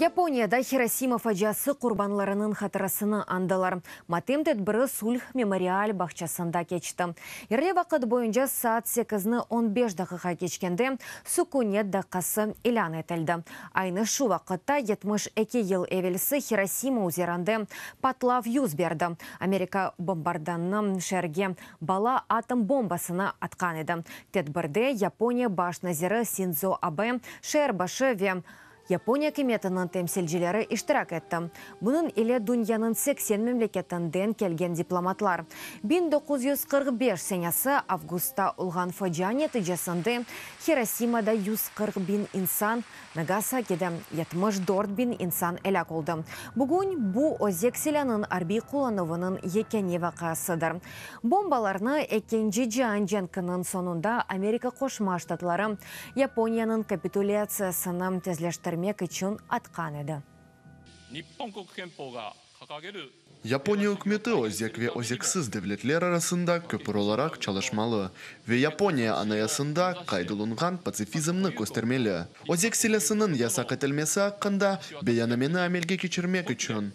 Yaponiyada Hirosima faciası qurbanlarınıñ hatırasını añdılar. Matem tedbiri Sulh memorial bağçasında keçti. Yerli vaqıt boyunca saat sekizni on beş daqiqa keçkende sükünet daqqası ilân etildi. Aynı şu vaqıtta 72 yıl evelsi Hirosima üzerinde patlav yüz berdi. Amerika bombardımanı şeerge bala atom bombasını atqan edi. Tedbirde Yaponiya baş naziri Sindzo Abe, şeer başı ve Yaponiya ükümetiniñ temsilcileri iştirak etti. Bunıñ ile dünyanıñ 80 memleketinden kelgen diplomatlar. 1945 senesi avgustta olğan facia neticesinde Hirosimada 140 biñ insan, Nagasakide 74 biñ insan elâk oldı. Bugün bu özek silânıñ arbiy qullanuvınıñ yekâne vaqiasıdır. Bombalarnı Ekinci cian cenkiniñ soñunda Amerika Qoşma Ştatları Yaponiyanıñ kapitulâtsiyasını tezleştirmek içün atqan edi. Yaponiya ükümeti özek ve özeksiz devletler arasında köpür olaraq çalışmalı ve Yaponiya Anayasasında qayd olunğan patsifizmni köstermeli. Özek silâsınıñ yasaq etilmesi aqqında beyannameni amelge keçirmek içün.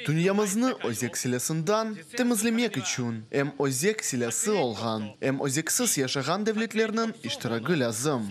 Dünyamıznı özek silâsından temizlemek içün em özek silâsı olğan, em özeksiz yaşağan devletlerniñ iştiragi lâzim.